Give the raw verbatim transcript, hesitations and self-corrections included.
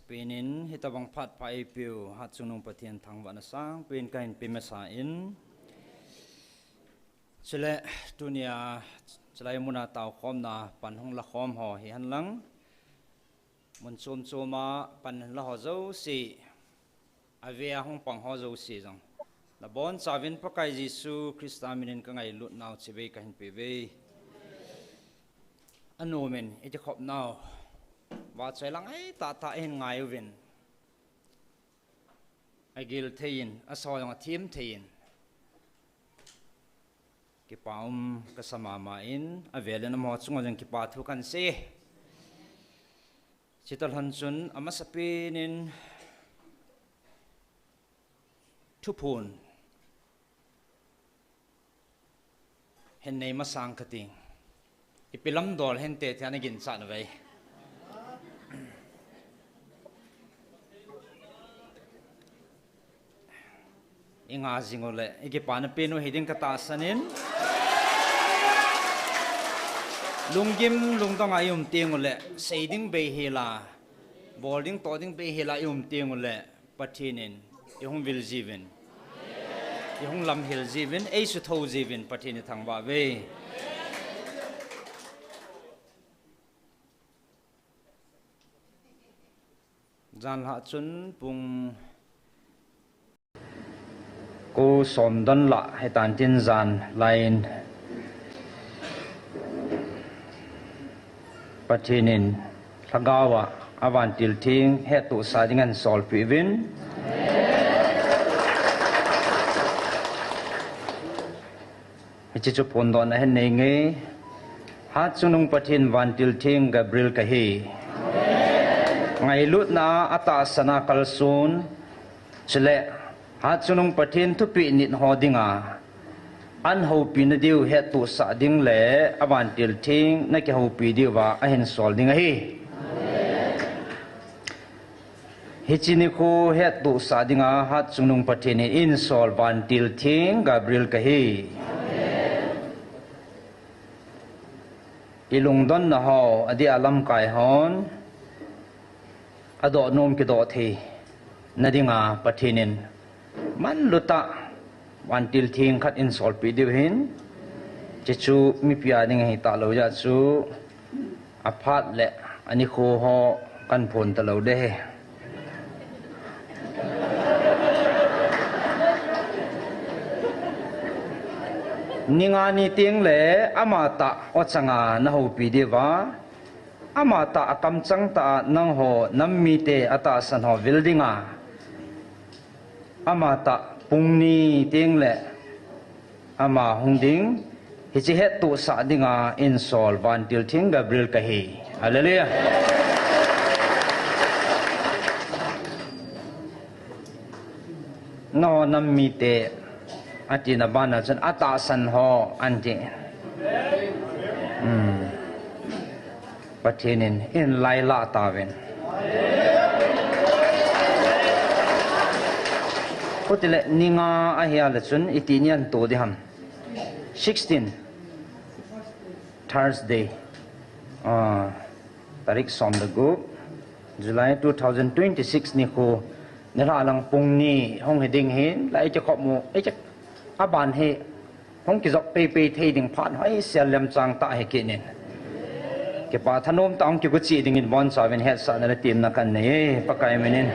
Penin hitabang phat pha eipeu Hatchungnung Pathen thangvahna sangpen kahin pe masa in. Chule tunia chulai muna taokhomna pan hung lakhom ho hihen lang, mun chom choma pan la ho jouse, avea hung pang ho jouse jong, nabonchauvin Pakai Jesu Christa minin kangailutnau chibai kahin peuve. Anom in iti khopnau vahchoi lang ahi tahtah ahin ngai uvin, agil thei in, asao jong athem thei in, kipa um kasa mama in, avel in amaho chunga jong kipa thu kahin sei. Chuti lhon chun amasapen in thuphon hin nei masang kati. Ipi lam dol hinte tia naginchat uve. Inga jing uleh ikipana pen u hiding katahsan in, lunggim lungdong a ium teng uleh, sei ding beihel a, bol ding toh ding beihel a ium teng uleh, Pathen in ihung vil jiuvin, ihung lamhil jiuvin, eisuthou jiuvin, Pathen ithangvah uve. Janlhah chun pung ko som don lah hitan tin, janlhah in Pathen in lhagao a avantil theng hettohsah dingin asolpeh uvin, hiche chu phondohna hin nei inge. Hatchungnung Pathen vantil theng Gabriel kahi. Ngailutna a atahsan a kalson, chule Hatchungnung Pathen thupeh nit ho dinga ahin houpina diu hettohsah ding le avantil theng nakihoupi diuva ahinsol ding ahi. Hiche nikho hettohsah dinga Hatchungnung Pathen in einsol vantil theng Gabriel kahi. Ilungdonna ho, adeh a lamkai hon adoh nom kidoh theina dinga Pathen in manlutah vantil theng khat eisolpeh diu ahin, hiche chu mipi a ding ahitalou jeh chun aphat le anikho ho kahin phon talou ding ahi. Ni nga ni teng le amatah ochanga nahoupi diuva, amatah akamchang tah a nangho nam mite atahsan ho vil dinga, amatah pung ni teng le ama hung ding, hiche hettohsah dinga einsol vantil theng Gabriel kahi. Hallelujah. Nangho nam mite atina bana chun atahsan ho anti. Hmm. Pathen in eihin lailah tauvin. Chutile ni nga ahile chun iti ni ahin to ding ham? Sixteen, Thursday. Ah, tarik som le gup, July two thousand twenty-six nikho, nilhah lang pung ni hung hi ding ahin, la ikikhop u, iki, aban hi hung kijop peipei thei ding phat hoisel lemchang tah hi kit in. Kipa thanom tah hung kigo cheh dingin bonchauvin hetsahna le temna kahin nei e, Pakai minin.